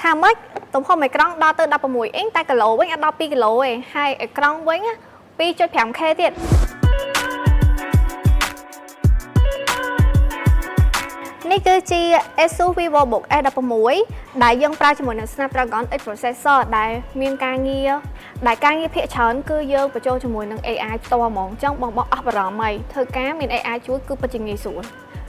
ថាម៉េចទំហំអេក្រង់ដល់ទៅ16អ៊ីងតែគីឡូវិញអត់ដល់2គីឡូទេហើយអេក្រង់វិញ 2.5K ទៀតនេះគឺជា Asus VivoBook S16 ដែលយើងប្រើជាមួយនឹង Snapdragon 8 processor ដែលមានការងារដែលការងារភាគច្រើនគឺយើងបញ្ចូលជាមួយនឹង AI ផ្ទាល់ហ្មងអញ្ចឹងបងបោះអស់បារម្ភហើយធ្វើការមាន AI ជួយគឺពិតជាងាយស្រួល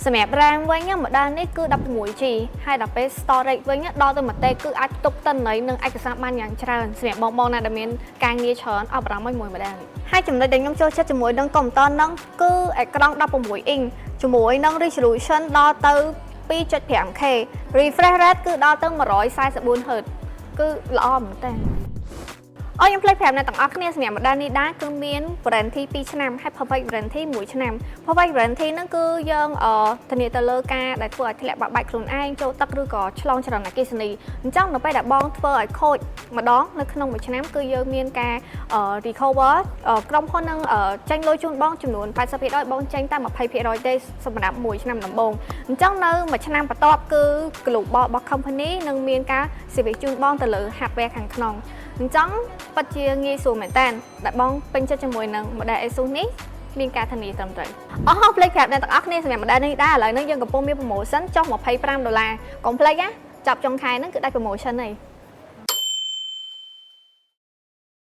សម្រាប់ RAM វិញ model នេះគឺ 16 GB ហើយដល់ពេល storage វិញដល់ទៅមួយតេគឺអាចផ្ទុកទិន្នន័យនិងឯកសារបានយ៉ាងច្រើនសម្រាប់បងៗណាដែលមានការងារច្រើនអស់បារម្ភមួយ model នេះហើយចំណុចដែលខ្ញុំចូលចិត្តជាមួយនឹងកុំព្យូទ័រហ្នឹងគឺអេក្រង់16អ៊ីងជាមួយនឹង resolution ដល់ទៅ 2.5K refresh rate គឺដល់ទៅ 144 Hz គឺល្អមែនតើអូខ្ញុំភ្លេចប្រាប់អ្នកទាំងអស់គ្នាសម្រាប់ model នេះដែរគឺមាន warranty 2ឆ្នាំហើយ perfect warranty 1ឆ្នាំ perfect warranty ហ្នឹងគឺយើងអឺធានាទៅលើការដែលធ្វើឲ្យធ្លាក់បាក់បែកខ្លួនឯងចូលទឹកឬក៏ឆ្លងចរន្តអគ្គិសនីអញ្ចឹងនៅពេលដែលបងធ្វើឲ្យខូចម្ដងនៅក្នុងមួយឆ្នាំគឺយើងមានការ recover ក្រុមហ៊ុននឹងចេញលុយជូនបងចំនួន80%បងចេញតែ20%ទេសម្រាប់មួយឆ្នាំដំបូងអញ្ចឹងនៅមួយឆ្នាំបន្ទាប់គឺ global របស់ company នឹងមានការ service ជូនបងទៅលើ hardware ខាងក្នុងអញ្ចឹងពិតជាងាយស្រួលមែនតើដែលបងពេញចិត្តជាមួយនឹង model Asus នេះមានការធានាត្រឹមត្រូវអស់ភ្លេចប្រាប់អ្នកទាំងអស់គ្នាសម្រាប់ model នេះដែរឥឡូវនេះយើងកំពុងមាន promotion ចុះ25ដុល្លារកុំភ្លេចណាចាប់ចុងខែហ្នឹងគឺដាច់ promotion ហើយ។